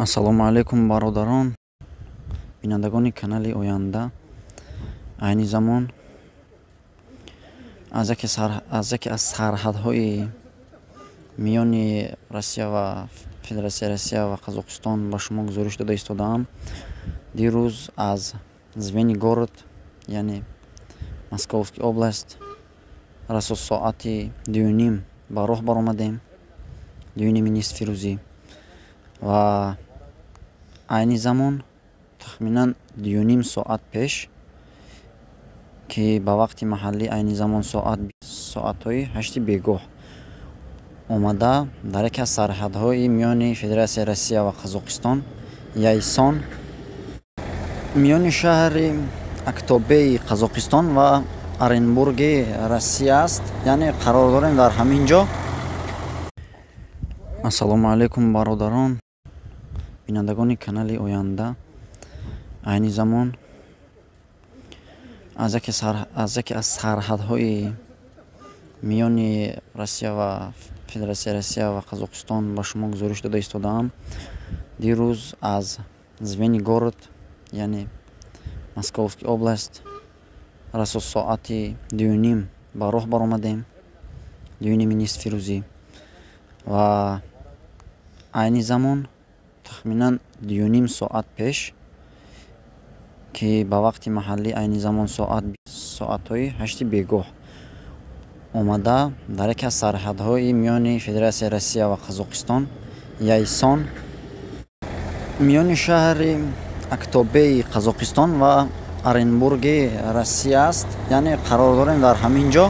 Ассалому алайкум, бародарон, бинандагони канали Оянда. Айни замон аз яке аз сарҳадҳои миёни Россия ва Федератсияи Россия ва Қазоқистон ба шумо гузориш дода истодаам. Дирӯз аз Звенигород, яъне Московский область, расо соати 2:30 ба роҳ баромадем, 2:30 нисфи рӯзӣ, ва айни замон тахминан 2:30 соат пеш, ки ба вақти маҳаллӣ айни замон соатҳои 8-и бегоҳ омада, дар яке аз сарҳадҳои миёни Федератсияи Россия ва Қазоқистон, Яйсон, миёни шаҳри Актобеи Қазоқистон ва Оренбурги Россия аст, яъне қарор дорем дар ҳамин ҷо. Ассалому алайкум, бародарон, бинандагони канали Оянда. Айни замон аз яке аз сарҳадҳои миёни Россия ва Федератсияи Россия ва Қазоқистон ба шумо гузориш дода истодаам. Дирӯз аз Звенигород, яъне Московский область, расо соати 2:30 ба роҳ баромадем, 2:30 нисфи рӯзӣ, ва айни замон тахминан 2:30 соат пеш, ки ба вақти маҳаллӣ айни замон соатҳои 8-и бегоҳ омада, дар яке аз сарҳадҳои миёни Федератсияи Россия ва Қазоқистон, Яйсон, миёни шаҳри Актобеи Қазоқистон ва Оренбурги Россия аст, яъне қарор дорем дар ҳамин ҷо.